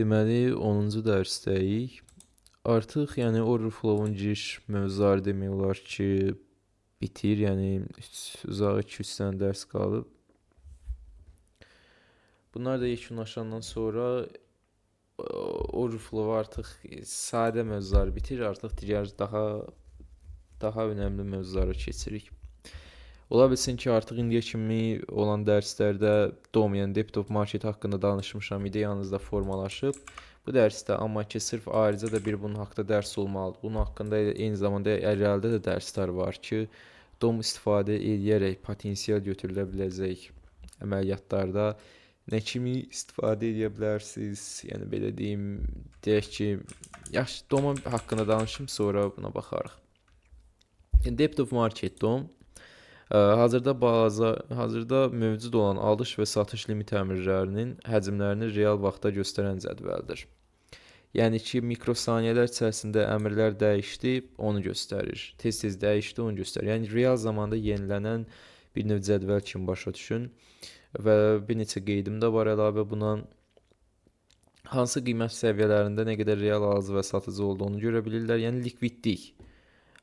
Deməli 10-cu dərsdəyik. Artıq yəni order flow-un giriş mövzuları demək olar ki, bitir. Yəni uzağı 2-3 dənə dərs qalıb. Bunlar da yekunlaşandan sonra order flow artıq sadə mövzuları bitir. Artıq digər daha önəmli mövzulara keçirik. Ola bilsin ki, artıq indiyə kimi olan dərslərdə DOM, yəni Depth of Market haqqında danışmışam, ideyanız da formalaşıb. Bu dərsdə amma ki, sırf ayrıca da bir bunun haqqında dərs olmalıdır. Bunun haqqında eyni zamanda irəlidə də dərslər var ki, DOM istifadə edərək potensial götürülə biləcək əməliyyatlarda nə kimi istifadə edə bilərsiniz? Yəni belə deyim, deyək ki, yaxşı DOM haqqında danışım, sonra buna baxarıq. Yəni, Depth of Market DOM hazırda mövcud olan alış və satış limit əmrlərinin həcmlərini real vaxtda göstərən cədvəldir. Yəni ki, mikrosaniyələr içərisində əmrlər dəyişdi, onu göstərir. Tez-tez dəyişdi, onu göstərir. Yəni real zamanda yenilənən bir növ cədvəl kimi başa düşün. Və bir neçə qeydim də var əlavə buna. Hansı qiymət səviyyələrində nə qədər real alıcı və satıcı olduğunu görə bilirlər. Yəni likvidlik.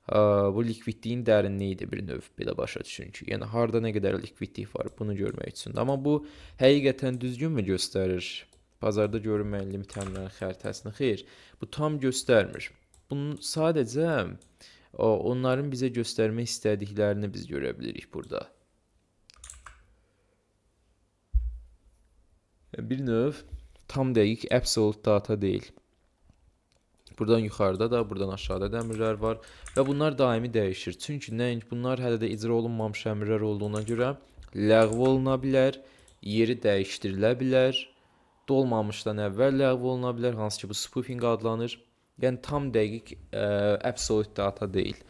Bu likvidliyin dərinliyidir bir növ, belə başa düşün ki. Yəni harda nə qədər likvidlik var, bunu görmək üçündür. Amma bu həqiqətən düzgünmü göstərir? Bazarda görünməyən limit əmrlərinin xəritəsini? Xeyr, bu tam göstərmir. Bunun sadəcə onların bizə göstərmək istədiklərini biz görə bilirik burada. Bir növ tam dəqiq absolute data deyil. Buradan yuxarıda da, buradan aşağıda da əmrlər var və bunlar daimi dəyişir. Çünki nəinki bunlar hələ də icra olunmamış əmrlər olduğuna görə ləğv oluna bilər, yeri dəyişdirilə bilər, dolmamışdan əvvəl ləğv oluna bilər, hansı ki bu spoofing adlanır. Yəni tam dəqiq absolute data deyil.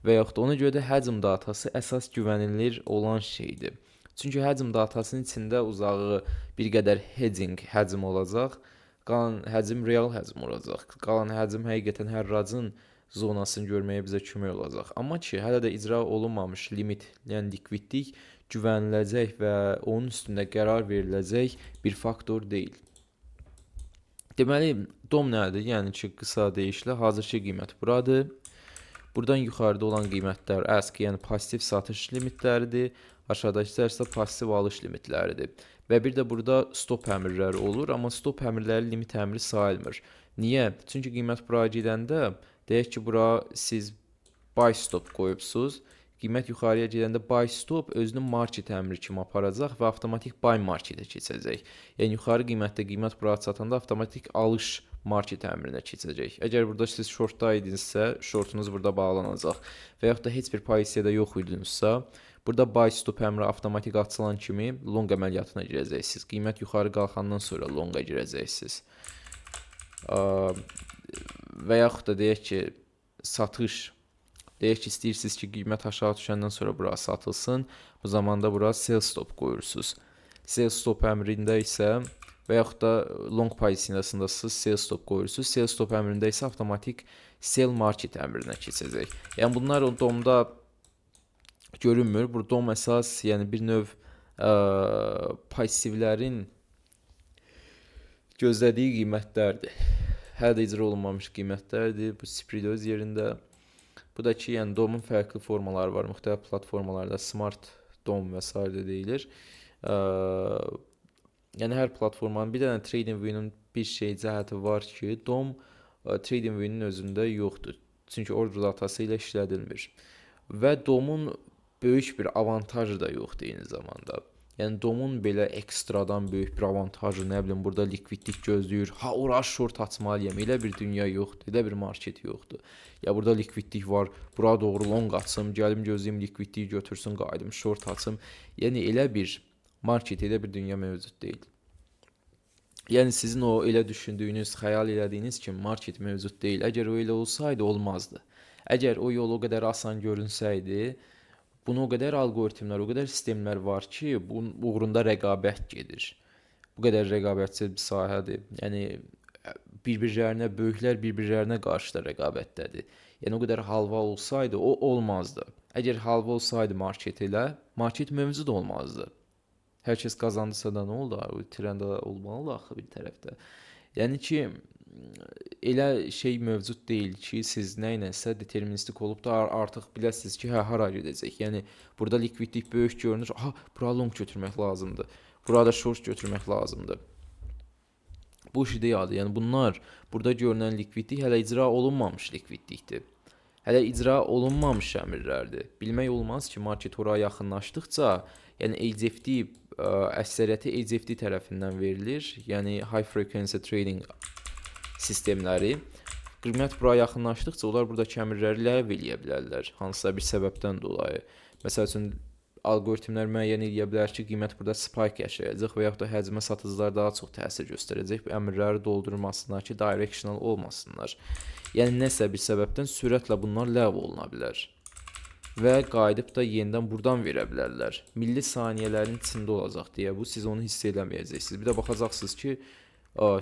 Və yaxud da ona görə də həcm datası əsas güvənilir olan şeydir. Çünki həcm datasının içində uzağı bir qədər hedging həcm olacaq. Qalan həcm real həcm olacaq. Qalan həcm həqiqətən hərracın zonasını görməyə bizə kömək olacaq. Amma ki, hələ də icra olunmamış limit, yəni likvidlik güvəniləcək və onun üstündə qərar veriləcək bir faktor deyil. Deməli, DOM nədir? Yəni ki, qısa deyişlə hazırki qiymət buradır. Buradan yuxarıda olan qiymətlər ask, yəni pasiv satış limitləridir. Aşağıdakılar isə pasiv alış limitləridir. Və bir də burada stop əmrləri olur, amma stop əmrləri limit əmri sayılmır. Niyə? Çünki qiymət buraya gedəndə, deyək ki, bura siz buy stop qoyubsuz. Qiymət yuxarıya gedəndə buy stop özünü market əmri kimi aparacaq və avtomatik buy marketə keçəcək. Yəni yuxarı qiymətdə qiymət buraya çatanda avtomatik alış market əmrinə keçəcək. Əgər burada siz shortda idinizsə, shortunuz burada bağlanacaq. Və yaxud da heç bir pozisiyada yox idinizsə, burada buy stop əmri avtomatik açılan kimi long əməliyyatına girəcəksiniz. Qiymət yuxarı qalxandan sonra longa girəcəksiniz. Və yaxud da deyək ki, satış, deyək ki, istəyirsiniz ki, qiymət aşağı düşəndən sonra bura satılsın. Bu zamanda bura sell stop qoyursunuz. Sell stop əmrində isə və yaxud da long pozisiyasındasınız, sell stop qoyursunuz. Sell stop əmrində isə avtomatik sell market əmrinə keçəcək. Yəni bunlar o DOM-da görünmür. Bu DOM əsas, yəni bir növ passivlərin gözlədiyi qiymətlərdir. Hələ də icra olunmamış qiymətlərdir. Bu spread öz yerində. Bu da ki, yəni DOM-un fərqli formaları var. Müxtəlif platformalarda Smart DOM və sair də deyilir. Yəni hər platformanın bir dənə TradingView-nun bir şey cəhəti var ki, DOM TradingView-nun özündə yoxdur. Çünki order datası ilə işlədilmir. Və DOM-un böyük bir avantajı da yoxdur eyni zamanda. Yəni DOM-un belə ekstradan böyük bir avantajı, nə bilim, burada likvidlik gözləyir. Ha, ora short açmalıyam. Elə bir dünya yoxdur, elə bir market yoxdur. Ya burada likvidlik var, bura doğru long açım, gəlim gözləyim likvidliyi götürsün, qayıdım short açım. Yəni elə bir market, elə bir dünya mövcud deyil. Yəni sizin o elə düşündüyünüz, xəyal elədiyiniz kimi market mövcud deyil. Əgər o elə olsaydı olmazdı. Əgər o yol o qədər asan görünsəydi, bunu o qədər algoritmlər, o qədər sistemlər var ki, bunun uğrunda rəqabət gedir. Bu qədər rəqabətçi bir sahədir. Yəni bir-birlərinə, böyüklər bir-birlərinə qarşı da rəqabətdədir. Yəni o qədər halva olsaydı, o olmazdı. Əgər halva olsaydı market elə, market mövcud olmazdı. Hər kəs qazandısa da nə oldu? O itirən də olmalıdır axı bir tərəfdə. Yəni ki, elə şey mövcud deyil ki, siz nə iləsə deterministik olub da artıq biləsiniz ki, hə, hara gedəcək. Yəni burada likvidlik böyük görünür. Aha, bura long götürmək lazımdır. Burada short götürmək lazımdır. Bu iş ideyadır. Yəni bunlar burada görünən likvidlik hələ icra olunmamış likvidlikdir. Hələ icra olunmamış əmrlərdir. Bilmək olmaz ki, market oraya yaxınlaşdıqca, yəni HFT əksəriyyəti HFT tərəfindən verilir. Yəni high frequency trading sistemləri. Qiymət bura yaxınlaşdıqca onlar buradakı əmrləri ləğv eləyə bilərlər, hansısa bir səbəbdən dolayı. Məsəl üçün alqoritmlər müəyyən eləyə bilər ki, qiymət burada spike yaşayacaq və yaxud da həcmə satıcılar daha çox təsir göstərəcək. Bu əmrləri doldurmasınlar ki, directional olmasınlar. Yəni nəsə bir səbəbdən sürətlə bunlar ləğv oluna bilər və qayıdıb da yenidən buradan verə bilərlər. Millisaniyələrin içində olacaq deyə bu siz onu hiss eləməyəcəksiniz. Bir də baxacaqsınız ki,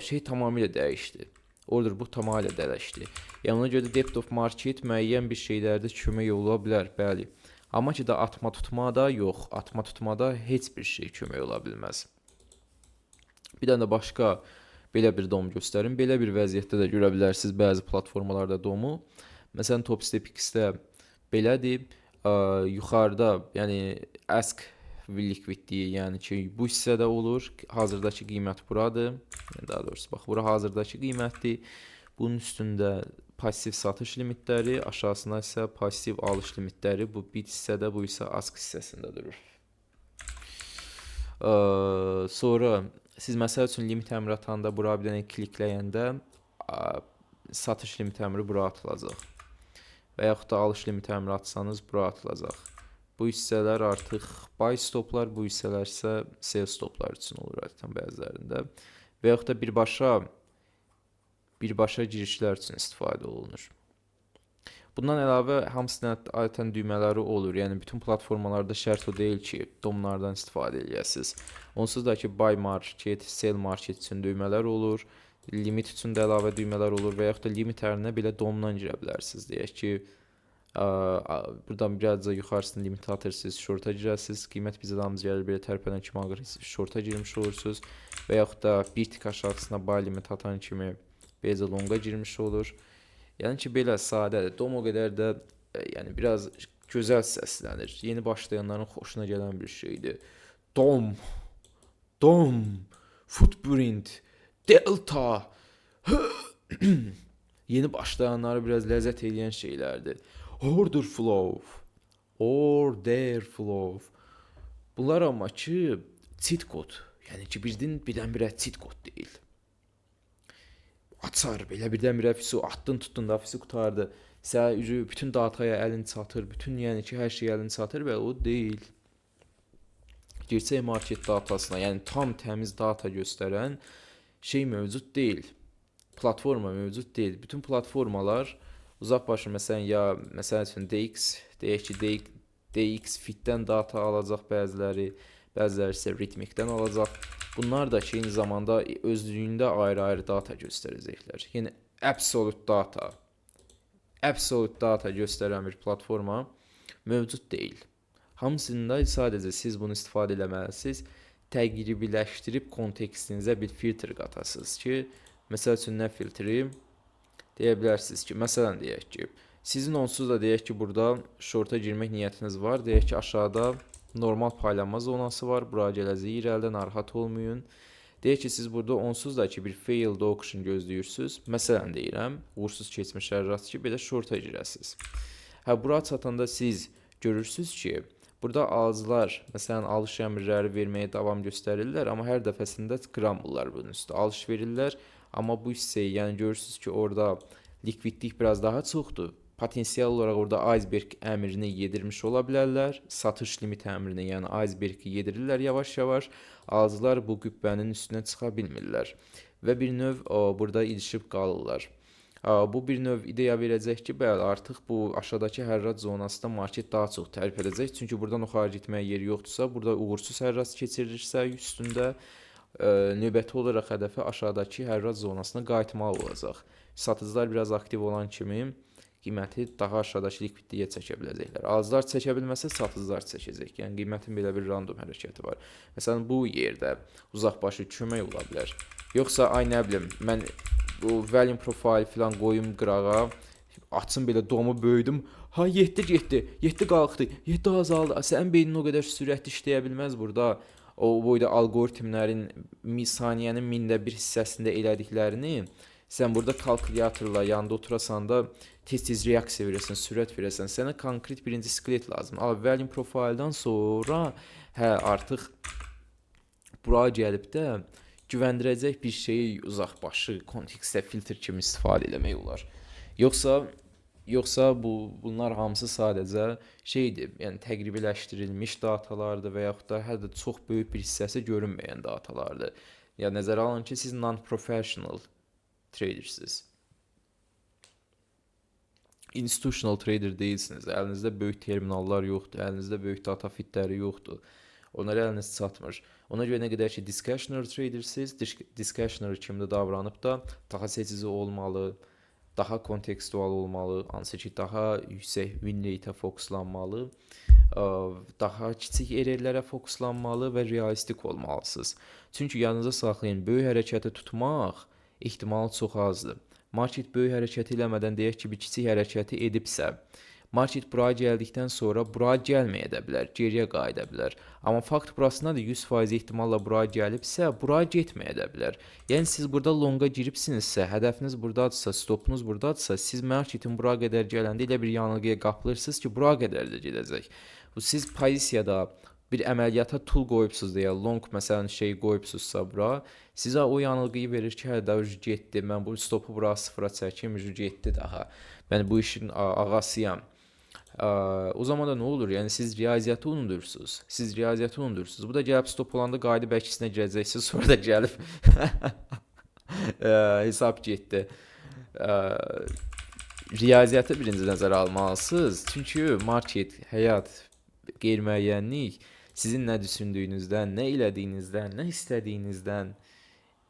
şey tamamilə dəyişdi. Order book tamamilə dəyişdi. Yəni ona görə də depth of market müəyyən bir şeylərdə kömək ola bilər, bəli. Amma ki də atma tutmada yox, atma tutmada heç bir şey kömək ola bilməz. Bir dənə də başqa belə bir DOM göstərim. Belə bir vəziyyətdə də görə bilərsiniz bəzi platformalarda DOM-u. Məsələn, Topstep X-də belədir. Yuxarıda, yəni ask likvidliyi, yəni ki, bu hissədə olur. Hazırdakı qiymət buradır. Yəni daha doğrusu bax, bura hazırdakı qiymətdir. Bunun üstündə pasiv satış limitləri, aşağısında isə pasiv alış limitləri. Bu bid hissədə, bu isə ask hissəsində durur. Sonra siz məsəl üçün limit əmri atanda bura bir dənə klikləyəndə satış limit əmri bura atılacaq. Və yaxud da alış limit əmri atsanız bura atılacaq. Bu hissələr artıq buy stoplar, bu hissələr isə sell stoplar üçün olur adətən bəzilərində. Və yaxud da birbaşa girişlər üçün istifadə olunur. Bundan əlavə hamısının adətən düymələri olur. Yəni bütün platformalarda şərt o deyil ki, DOM-lardan istifadə eləyəsiniz. Onsuz da ki, buy market, sell market üçün düymələr olur. Limit üçün də əlavə düymələr olur və yaxud da limit əmrinə belə DOM-dan girə bilərsiniz. Deyək ki, buradan birazca yuxarısını limit atırsınız, shorta girəsiniz. Qiymət bizə damcı gəlir, belə tərpənən kimi aqressiv shorta girmiş olursunuz. Və yaxud da bir tik aşağısına buy limit atan kimi beləcə longa girmiş olur. Yəni ki, belə sadədir. DOM o qədər də yəni biraz gözəl səslənir. Yeni başlayanların xoşuna gələn bir şeydir. DOM, DOM, footprint, delta. Yeni başlayanlara biraz ləzzət eləyən şeylərdir. Order flow, order flow. Bunlar amma ki, cheat code. Yəni ki, birdən-birə cheat code deyil. Açar, belə birdən-birə fisu atdın, tutdun da fisu qurtardı. Sən üzü bütün dataya əlin çatır, bütün yəni ki, hər şey əlin çatır və o deyil. Gerçək market datasına, yəni tam təmiz data göstərən şey mövcud deyil. Platforma mövcud deyil. Bütün platformalar uzaq başı məsələn ya məsəl üçün DX, deyək ki, DXFit-dən data alacaq bəziləri, bəziləri isə Rithmic-dən alacaq. Bunlar da ki, eyni zamanda özlüyündə ayrı-ayrı data göstərəcəklər. Yəni absolute data, absolute data göstərən bir platforma mövcud deyil. Hamısında sadəcə siz bunu istifadə eləməlisiniz. Təqribiləşdirib kontekstinizə bir filtr qatasınız ki, məsəl üçün nə filtri? Deyə bilərsiniz ki, məsələn deyək ki, sizin onsuz da deyək ki, burada shorta girmək niyyətiniz var. Deyək ki, aşağıda normal paylanma zonası var. Bura gələcək irəlidə, narahat olmayın. Deyək ki, siz burada onsuz da ki, bir failed auction gözləyirsiniz. Məsələn deyirəm, uğursuz keçmiş hərrac ki, belə shorta girəsiniz. Hə, bura çatanda siz görürsünüz ki, burada alıcılar, məsələn, alış əmrləri verməyə davam göstərirlər, amma hər dəfəsində qıramırlar bunun üstə. Alış verirlər, amma bu hissəyi, yəni görürsünüz ki, orada likvidlik biraz daha çoxdur. Potensial olaraq orada iceberg əmrini yedirmiş ola bilərlər. Satış limit əmrini, yəni icebergi yedirirlər yavaş-yavaş. Alıcılar bu qübbənin üstünə çıxa bilmirlər və bir növ burada ilişib qalırlar. Bu bir növ ideya verəcək ki, bəli, artıq bu aşağıdakı hərrac zonasında market daha çox tərpədəcək. Çünki buradan yuxarı getməyə yeri yoxdursa, burada uğursuz hərrac keçirilirsə üstündə növbəti olaraq hədəfi aşağıdakı hərrac zonasına qayıtmalı olacaq. Satıcılar biraz aktiv olan kimi qiyməti daha aşağıdakı likvidliyə çəkə biləcəklər. Alıcılar çəkə bilməsə satıcılar çəkəcək. Yəni qiymətin belə bir random hərəkəti var. Məsələn, bu yerdə uzaqbaşı kömək ola bilər. Yoxsa ay nə bilim, mən bu volume profile filan qoyum qırağa, açım belə domu böyüdüm. Ha 7 getdi, 7 qalxdı, 7 azaldı. Sənin beynin o qədər sürətli işləyə bilməz burada. O boyda algoritmlərin saniyənin 1/1000 hissəsində elədiklərini sən burada kalkulyatorla yanında oturasan da tez-tez reaksiya verəsən, sürət verəsən. Sənə konkret birinci skelet lazım. Amma volume profile-dan sonra hə artıq bura gəlib də güvəndirəcək bir şeyi uzaqbaşı kontekstdə filtr kimi istifadə eləmək olar. Yoxsa bunlar hamısı sadəcə şeydir, yəni təqribiləşdirilmiş datalardır və yaxud da hətta çox böyük bir hissəsi görünməyən datalardır. Yəni nəzərə alın ki, siz non-professional tradersiniz. Institutional trader deyilsiniz. Əlinizdə böyük terminallar yoxdur, əlinizdə böyük data feedləri yoxdur. Onlara əliniz çatmır. Ona görə nə qədər ki discretionary tradersiniz, discretionary kimi də davranıb da daha seçici olmalı, daha kontekstual olmalı, hansı ki daha yüksək win rate-ə fokuslanmalı, daha kiçik errorlərə fokuslanmalı və realistik olmalısınız. Çünki yadınızda saxlayın, böyük hərəkəti tutmaq ehtimalı çox azdır. Market böyük hərəkəti eləmədən deyək ki, bir kiçik hərəkəti edibsə, market bura gəldikdən sonra bura gəlməyə də bilər, geriyə qayıda bilər. Amma fakt burasındadır, 100% ehtimalla bura gəlibsə, bura getməyə də bilər. Yəni siz burada longa giribsinizsə, hədəfiniz burdadırsa, stopunuz burdadırsa, siz marketin bura qədər gələndə elə bir yanılgıya qapılırsınız ki, bura qədər də gedəcək. Bu siz pozisiyada bir əməliyyata tool qoyubsuz deyə long məsələn şey qoyubsuzsa bura, sizə o yanılgıyı verir ki, hə də getdi, mən bu stopu bura sıfıra çəkim, getdi daha. Mən bu işin ağasıyam. O zaman da nə olur? Yəni siz riyaziyyatı unudursunuz. Siz riyaziyyatı unudursunuz. Bu da gəlib stop olanda qayıdıb əksinə girəcəksiniz. Sonra da gəlib hesab getdi. Riyaziyyatı birinci nəzərə almalısınız. Çünki market, həyat, qeyri-müəyyənlik sizin nə düşündüyünüzdən, nə elədiyinizdən, nə istədiyinizdən,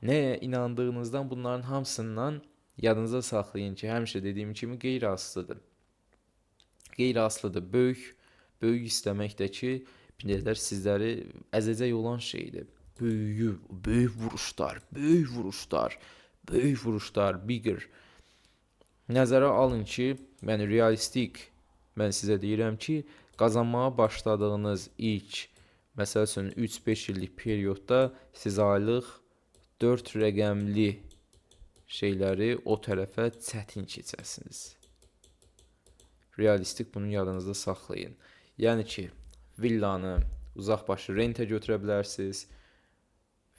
nəyə inandığınızdan, bunların hamısından yadınızda saxlayın ki, həmişə dediyim kimi qeyri-asılıdır. Qeyri-asılıdır. Böyük istəmək də ki, bilirlər sizləri əzəcək olan şeydir. Böyüyü, böyük vuruşlar, böyük vuruşlar, böyük vuruşlar, bigger. Nəzərə alın ki, yəni realistik, mən sizə deyirəm ki, qazanmağa başladığınız ilk, məsəl üçün 3-5 illik periodda siz aylıq 4 rəqəmli şeyləri o tərəfə çətin keçəsiniz. Realistik bunu yadınızda saxlayın. Yəni ki, villanı uzaqbaşı rentə götürə bilərsiniz.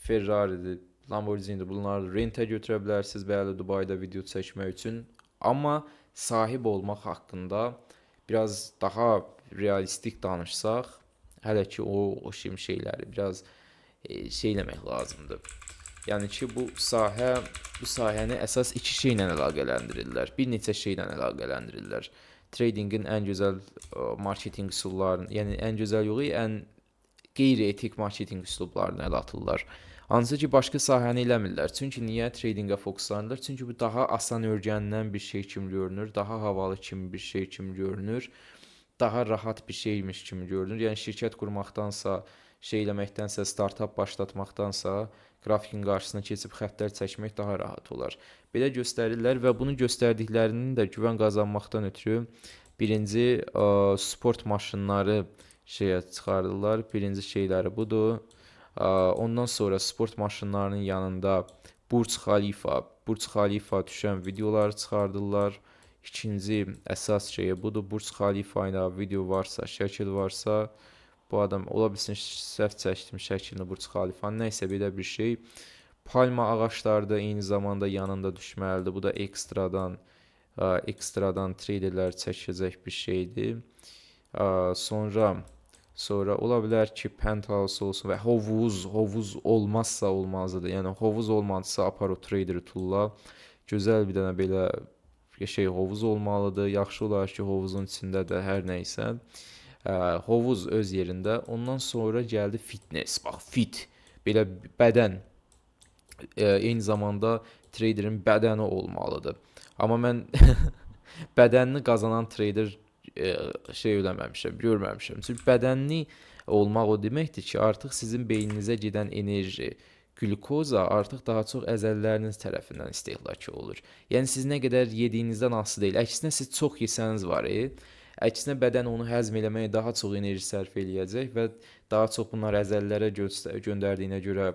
Ferrari'dir, Lamborghini'dir, bunları rentə götürə bilərsiniz, bəli, Dubayda video çəkmək üçün. Amma sahib olmaq haqqında biraz daha realistik danışsaq, hələ ki o kimi şeyləri biraz şey eləmək lazımdır. Yəni ki, bu sahəni əsas iki şeylə əlaqələndirirlər. Bir neçə şeylə əlaqələndirirlər. Tradingin ən gözəl marketinq üsullarını, yəni ən gözəl yox, ən qeyri-etik marketinq üslublarını ələ atırlar. Hansı ki, başqa sahəni eləmirlər. Çünki niyə tradingə fokuslanırlar? Çünki bu daha asan öyrənilən bir şey kimi görünür, daha havalı kimi bir şey kimi görünür, daha rahat bir şeymiş kimi görünür. Yəni şirkət qurmaqdansa, şey eləməkdənsə, startap başlatmaqdansa, qrafikin qarşısına keçib xəttlər çəkmək daha rahat olar. Belə göstərirlər və bunu göstərdiklərinin də güvən qazanmaqdan ötürü birinci sport maşınları şeyə çıxarırlar. Birinci şeyləri budur. Ondan sonra sport maşınlarının yanında Burj Xalifa düşən videoları çıxardırlar. İkinci əsas şeyi budur. Burj Xalifa ilə video varsa, şəkil varsa, bu adam ola bilsin səhv çəkdim şəklini Burj Xalifanın, nəysə belə bir şey. Palma ağacları da eyni zamanda yanında düşməlidir. Bu da ekstradan traderlər çəkəcək bir şeydir. Sonra ola bilər ki, penthouse olsun və hovuz olmazsa olmazıdır. Yəni hovuz olmadısa apar o traderi tulla. Gözəl bir dənə belə şey hovuz olmalıdır. Yaxşı olar ki, hovuzun içində də hər nə isə. Hovuz öz yerində. Ondan sonra gəldi fitness. Bax, fit. Belə bədən. Eyni zamanda traderin bədəni olmalıdır. Amma mən bədənini qazanan trader şey eləməmişəm, görməmişəm. Çünki bədənli olmaq o deməkdir ki, artıq sizin beyninizə gedən enerji, Qlükoza artıq daha çox əzələləriniz tərəfindən istehlak olunur. Yəni siz nə qədər yediyinizdən asılı deyil. Əksinə siz çox yesəniz var, əksinə bədən onu həzm eləməyə daha çox enerji sərf eləyəcək və daha çox bunlar əzələlərə göndərdiyinə görə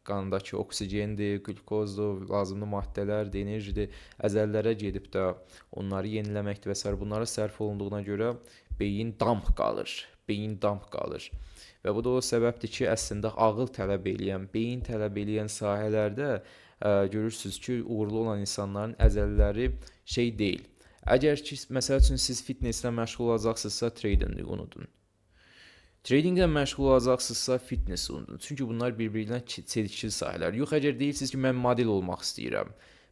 qandakı oksigendir, qlükozdur, lazımlı maddələrdir, enerjidir, əzələlərə gedib də onları yeniləməkdir və s. Bunlara sərf olunduğuna görə beyin damp qalır. Beyin damp qalır. Və bu da o səbəbdir ki, əslində ağıl tələb eləyən, beyin tələb eləyən sahələrdə görürsünüz ki, uğurlu olan insanların əzələləri şey deyil. Əgər ki, məsəl üçün siz fitnesslə məşğul olacaqsınızsa, tradinqi unudun. Tradinglə məşğul olacaqsınızsa, fitness unudun. Çünki bunlar bir-birindən çelişkili sahələr. Yox, əgər deyirsiniz ki, mən model olmaq istəyirəm,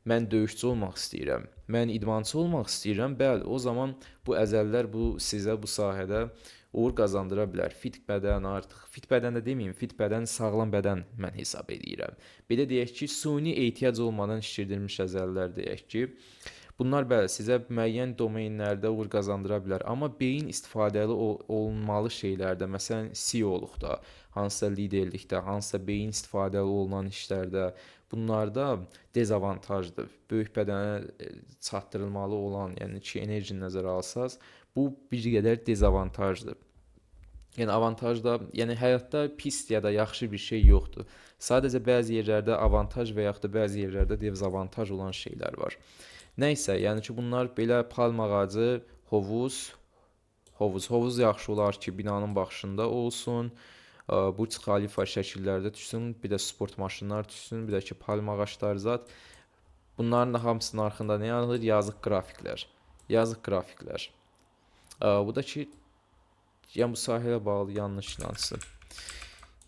mən döyüşçü olmaq istəyirəm, mən idmançı olmaq istəyirəm, bəli, o zaman bu əzələlər bu sizə bu sahədə uğur qazandıra bilər. Fit bədən artıq, fit bədən də deməyim, fit bədən sağlam bədən mən hesab edirəm. Belə deyək ki, suni ehtiyac olmadan şişirdilmiş əzələlər deyək ki, bunlar bəli sizə müəyyən domenlərdə uğur qazandıra bilər, amma beyin istifadəli olunmalı şeylərdə, məsələn CEO-luqda, hansısa liderlikdə, hansısa beyin istifadəli olunan işlərdə, bunlarda dezavantajdır. Böyük bədənə çatdırılmalı olan, yəni ki, enerjini nəzərə alsaz, bu bir qədər dezavantajdır. Yəni avantaj da, yəni həyatda pis ya da yaxşı bir şey yoxdur. Sadəcə bəzi yerlərdə avantaj və yaxud da bəzi yerlərdə dezavantaj olan şeylər var. Nəysə, yəni ki, bunlar belə palma ağacı, hovuz, hovuz yaxşı olar ki, binanın baxışında olsun. Burc Xalifa şəkillərdə düşsün, bir də sport maşınlar düşsün, bir də ki, palma ağacları zat. Bunların da hamısının arxasında nə yazılır? Yazıq qrafiklər. Yazıq qrafiklər. Bu da ki, yəni bu sahəyə bağlı yanlış inancdır.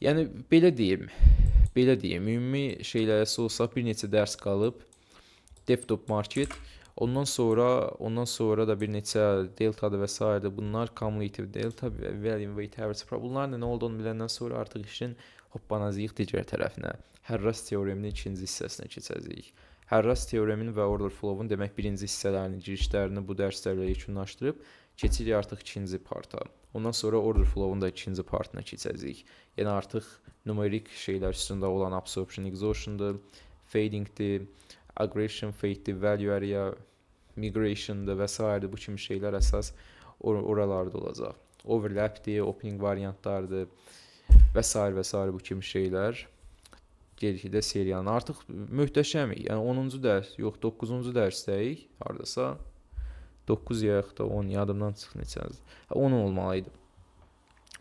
Yəni belə deyim, ümumi şeylərə olsaq bir neçə dərs qalıb. Desktop market, ondan sonra da bir neçə deltadır və s. Bunlar cumulative delta, value weight average. Bunların nə olduğunu biləndən sonra artıq işin hoppanacağıq digər tərəfinə. Hərras teoreminin ikinci hissəsinə keçəcəyik. Hərras teoreminin və order flow-un demək birinci hissələrini, girişlərini bu dərslərlə yekunlaşdırıb keçirik artıq ikinci parta. Ondan sonra order flow-un da ikinci partına keçəcəyik. Yəni artıq numerik şeylər üstündə olan absorption, exhaustion'dır, fading'dir, aggression fade'dir, value area, migration'dır və s. Bu kimi şeylər əsas oralarda olacaq. Overlap'dir, opening variantlardır və s. və s. bu kimi şeylər. Geridə seriyanın artıq möhtəşəmik. Yəni 10-cu dərs, yox 9-cu dərsdəyik hardasa. 9 ya da 10 yadımdan çıx neçəniz. 10 olmalı idi.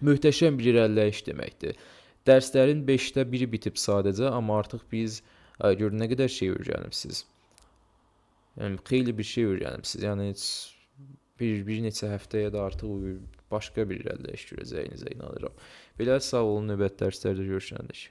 Möhtəşəm bir irəliləyiş deməkdir. Dərslərin 5-də biri bitib sadəcə, amma artıq biz görün nə qədər şey öyrənibsiz. Yəni xeyli bir şey öyrənibsiz. Yəni heç bir neçə həftəyə də artıq başqa bir irəliləyiş görəcəyinizə inanıram. Belə sağ olun, növbəti dərslərdə görüşəndək.